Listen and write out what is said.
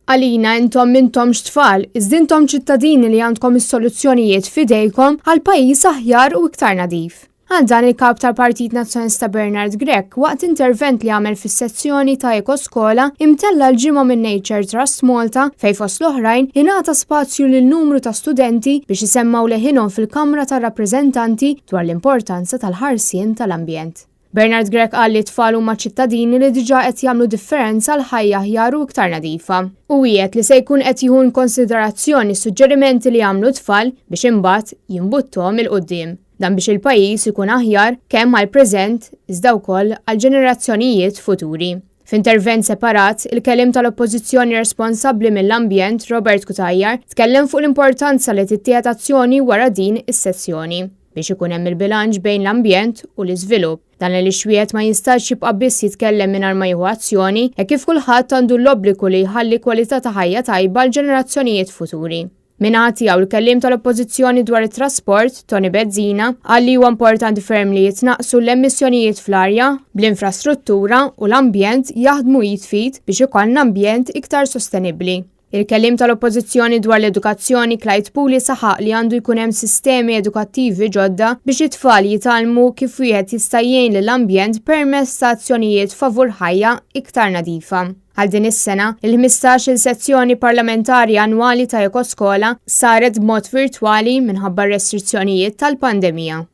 Għalina intom m'intomx tfal, iżda intom ċittadini li għandkom is-soluzzjonijiet f'idejkom għal pajjiż aħjar u iktar nadif. Qal dan il-Kap tal-Partit Nazzjonalista Bernard Grech waqt intervent li għamel fis-sezzjoni ta' Ekoskola imtella' l-Ġimgħa minn Nature Trust Malta fejn fost l-oħrajn ingħata spazju lil numru ta' studenti biex isemmgħu leħinhom fil-Kamra tar-Rappreżentanti dwar l-importanza tal-ħarsien tal-ambjent. Bernard Grech qal li t-tfal huma ċittadini li diġà qed jagħmlu differenza għal ħajja aħjar u iktar nadifa. Hu wiegħed li se jkun qed jieħu inkonsiderazzjoni s-suġġerimenti li għamlu t-tfal biex imbagħad jimbutthom 'il quddiem. Dan biex il-pajjiż ikun aħjar kemm għall-preżent iżda wkoll għall-ġenerazzjonijiet futuri. F'intervent separat, il-Kelliem tal-Oppożizzjoni responsabbli mill-Ambjent, Robert Cutajar, tkellem fuq l-importanza li tittieħed azzjoni wara din is-sessjoni biex ikun hemm il-bilanċ bejn l-ambjent u l-iżvilupp. Dan għaliex wieħed ma jistax jibqa' biss jitkellem mingħajr ma jieħu azzjoni hekk kif kulħadd għandu l-obbligu li jħalli kwalità ta' ħajja tajba għall-ġenerazzjonijiet futuri. Min-naħa tiegħu l-kelliem tal-Oppożizzjoni dwar it-trasport, Toni Bezzina, qal li huwa importanti ferm li jitnaqqsu l-emissjonijiet fl-arja, bl-infrastruttura u l-ambjent jaħdmu id f'id biex ikollna ambjent iktar sostenibbli. Il-kelliem tal-Oppożizzjoni dwar l-edukazzjoni Clyde Puli saħaq li għandu jkun hemm sistemi edukattivi ġodda biex it-tfal jitgħallmu kif wieħed jista' jgħin lill-ambjent permezz ta' azzjonijiet favur ħajja iktar nadifa. Għal din is-sena, il-ħmistax-il sezzjoni parlamentari annwali ta' Ekoskola saret b'mod virtwali minħabba r-restrizzjonijiet tal-pandemija.